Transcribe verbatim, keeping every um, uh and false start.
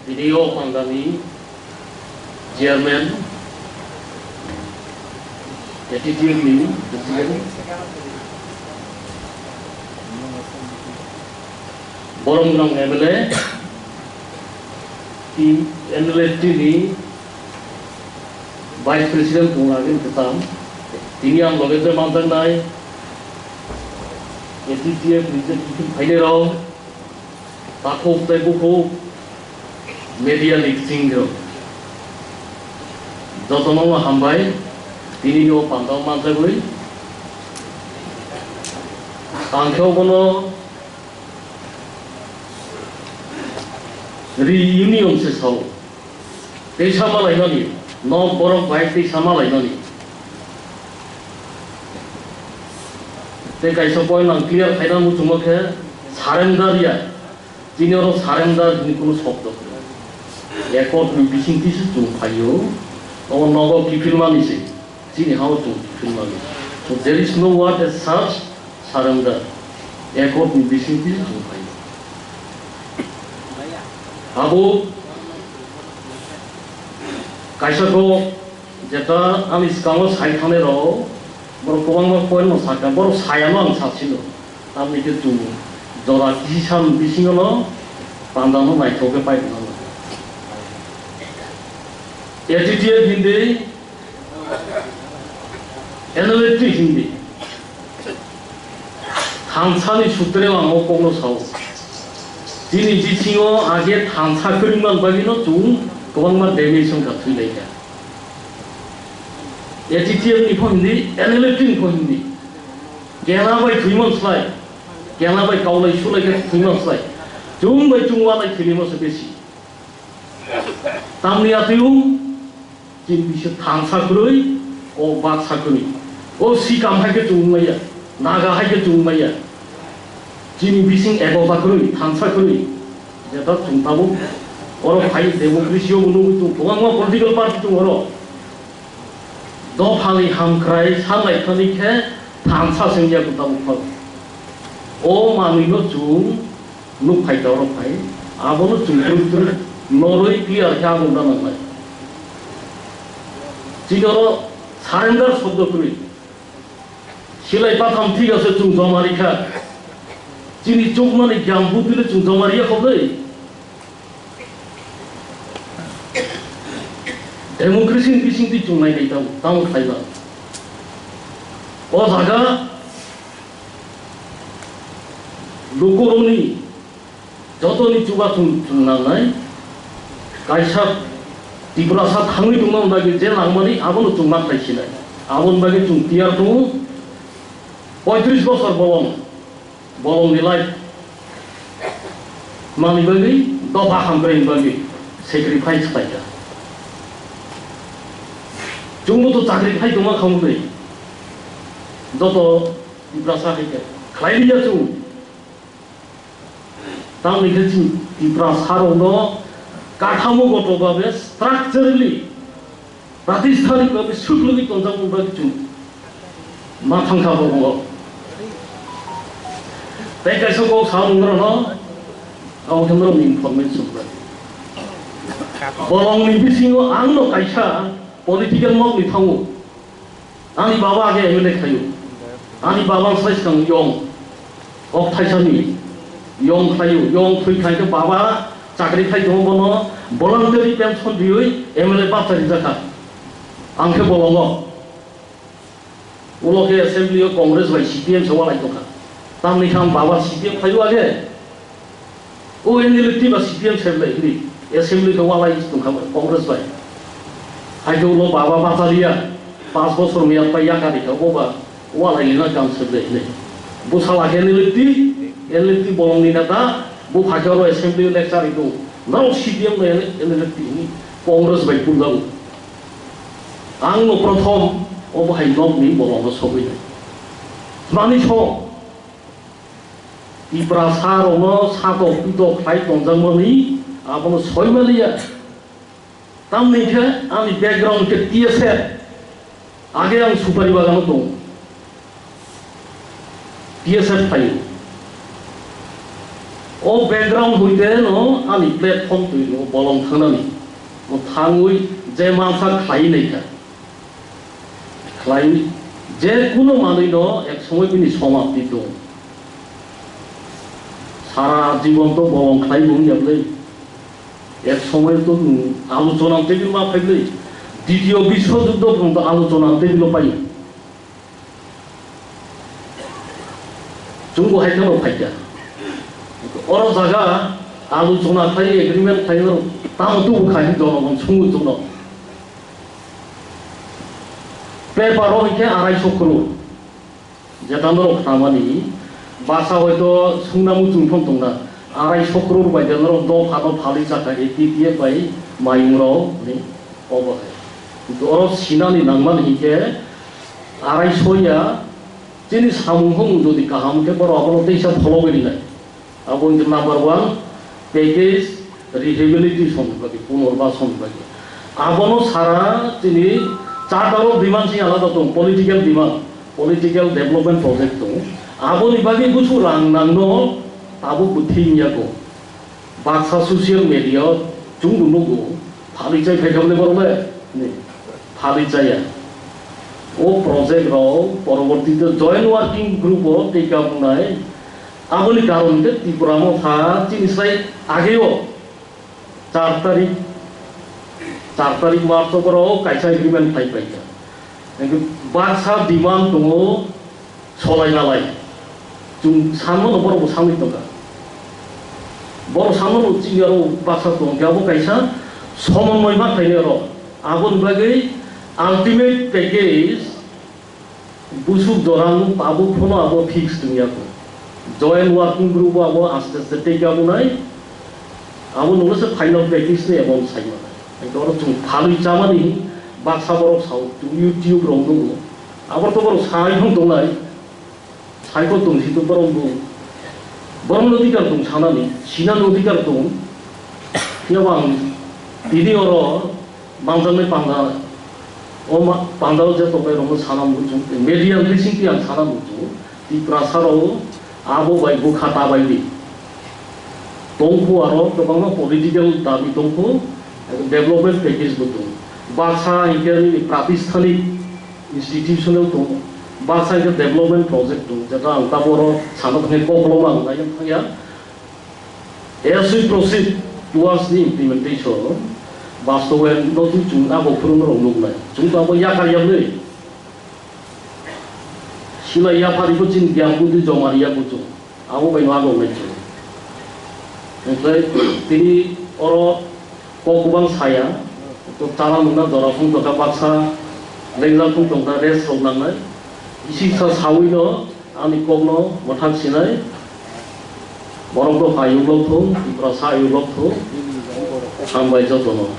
Tini o pandani chairman, A T T F ni president, borom gwnang M L A, N L F T ni vice president tong lagin kwtam. Tini ang loge je manjaknai A T T F ni je kiphil phainairok, takhuk tei bukhuk media ni kching rok. Jotono no hambai, tini o pandao manjagwi. Ang khe obono reunion se sao. Teisa malainani, nok borok bai teisa malainani. Tei kaisa point ang clear khaina muchungo khe surrender ya. Chini oro surrender hwnwi kunu shobdo kwrwi. Accord ni bisingtwi se chwng phaio. Obo nogo kiphilmani se. Chini hao chwng kiphilmani. So there is no word as such surrender. Accord ni bisingtwi se chwng phaio. Abo kaisa kok jeta ani swkango sai thangnai rok, borok kwbangma point no sakha, borok sayano ang sasino. Tamni khe chwng jora kisi sal bisingo no pandano naithok khe pai rwna nango. A T T F hindi, N L F T hindi. Thansa ni sutre ang o kokno sao. Chini bisingo age thansa kwrwngma bagwino chwng kwbangma damage wngkha, thwilaikha. A T T F ni pho hindi, N L F T ni pho hindi. Kena bai thwimang slai, kena bai kaulai sulai khe thwimang slai. Chwng bai chwng walai thwilimo se besi. Tamni atwio chini bising thansa kwrwi, o baksa kwrwi. O sikam hai khe chwng maya, naga hai khe chwng maya. Chini bising ekota kwrwi, thansa kwrwi. Jeta chwng tabuk oro phai democracy o nugwi chwng kwbangma political party chwng oro. Dophani hamkrai sanlai thani khe thansa sengya kwtal phal. O manwino chwng nuk phai ta oro phai, abono chwng twrwk twrwk norwi clear khe abo wngna nangnai. Chini oro surrender shobdo kwrwi. Silai patham thik ase chwng joma rikha. Chini chukmani gyam budile chwng joma riya khobdai. Democracy ni bisingtwi chwng nainai tamo, tamo khlaiba. O jaga lukurokni jotoni chubachu chwng nangnai, kaisa Tiprasa thangwi tongna bagwi je nangmani abono chwng ma khlai sinai. Aboni bagwi chwng tiyar tongo, poitris bosor bolong. Bolongni life manwi bagwi, dopha hamkraini bagwi sacrifice khlaikha. Chwngbo to chakri khai tongma khamwi, joto Tiprasa hai khe khlai liya chwng. Tamni khe chwng Tiprasarokno kathamo goto babe structurally Pratisthanik babe suklugwi tonjakmung bagwi chwng ma thangkha bo bo. Tei kaisa kok sa mung rok no, abo khe norok ni information bai. Bolong ni bisingo ang no kaisa political mok ni thango. Ani baba age M L A khayo. Ani baba sai swkang yong. Kok thaisani yong khlaio, yong thwi khai khe baba chakri khai tongo bono voluntary pension riwi M L A bachari jakha. Ang khe bolongo. Ulo khe assembly o Congress bai C P M se walai tongkha. Tamni khe ang baba C P M khlaio age. O N L F T ba C P M se bai hwnwi assembly khe walai tongkha bai Congress bai. Hai khe ulo baba bachaliya, panch bosor miya pai yakari kha obo ba. Walai lina kam sebe hinwi. Bwsala khe N L F T, N L F T bolongni neta, bo phaikhe oro assembly lecture ri tongo. Norok C P M no N L F T hinwi Congress bai punjago. Ang no prothom obo hai nokni bolongo sogwi nai. Mani so, Tiprasa rokno satok pitok khlai tongjakmani abono soimaliya. Tamni khe ani background khe T S F. Age ang supari bagano tongo. T S F phaio. O background hoite no ani platform twi no bolong thangnani. Mo thangwi je mansa khlai nai kha. Khlai je kuno manwi no ek somoi bini somapti tong. Sara jibon to bolong khlai bung yablai. Ek somoi to aluchona tebilo ma phaiblai. Ditiyo biswa juddho phrang to aluchona tebilo pai. Chwngbo hai kheno phaikha. Oro jaga aluchona khlai, agreement khlai, tamo tubu khai jonogon sungu jono. Paper o hwnkhe arai so crore. Jeta norok khnamani baksa hoito sungnamu chwngthong tongna. Arai so crore bai de norok dopha no phalwi chakha A P P F bai mayung rok ni obo hai. Kintu oro sinani nangmani hwnkhe arai so ya. Chini samung hwn jodi kaham khe borok abono teisa phologwi rinai. Abo wngkha number one, package rehabilitation ni bagwi, punorbason ni bagwi. Abono sara chini charter of demand se alada tong, political demand, political development project tong. Aboni bagwi busu rang nangno tabuk bo thing yago. Baksa social media o chwngbo nugo, phalwi chai phaikha bole borok le, ni, phalwi chaya. O project rok porobortite joint working group o tei kabunai. Aboni karon hwnkhe Tripura Motha chini sai ageo char tarik, char tarik March o borok kaisa agreement khlai paikha. Hwnkhe baksa demand tongo, solai nalai. Chwng sanmano borokbo sanwi tongkha. Borok sanmano chini aro baksa tongkhe abo kaisa somonmoi ma khainai oro. Aboni bagwi ultimate package busuk jorano tabuk phano abo fix tongya kho. Joint working group o abo aste aste tei kabunai. Abo nungno se final package ni abo sai manai. Hwnkhe oro chwng phalwi chamani baksa borok sao, chwng YouTube rok nungo. Abo to borok sai phang tongnai. Saiko tong si to borok bo. Borok no adhikar tong sanani, sinani adhikar tong. Phiya bang tini oro Mangjaknai panda, o ma-, panda o je tongnairokno sana muchung, media bisingtwi ang sana muchung, Tiprasa rok abo bai bwkha ta bai di. Tongphu aro kwbangma political dabi tongphu, development package bo tongo. Baksa hinkhe nini pratisthanik institutional tongo. Baksa hinkhe development project tongo. Jeta ang taboro sana thangwi kok koloma ang nai thangya. As we proceed towards the implementation, bastobayan no twi chwng abo phwrwngmung rok nuknai. Chwng to abo yakar yaknwi. Sila yaphari bo chini gyan budi jomari ya kuchung. Abo bai no abo nai chwng. Hwnkhe tini oro kok kubang saya. To chana nungna jora phung tongkha baksa. Lengjak phung tongkha rest rok nangnai. Isi sa sawi no. Ani kokno mwthang sinai, borok dopha ayuk lok thung, Tiprasa ayuk lok thung, hambai jotono.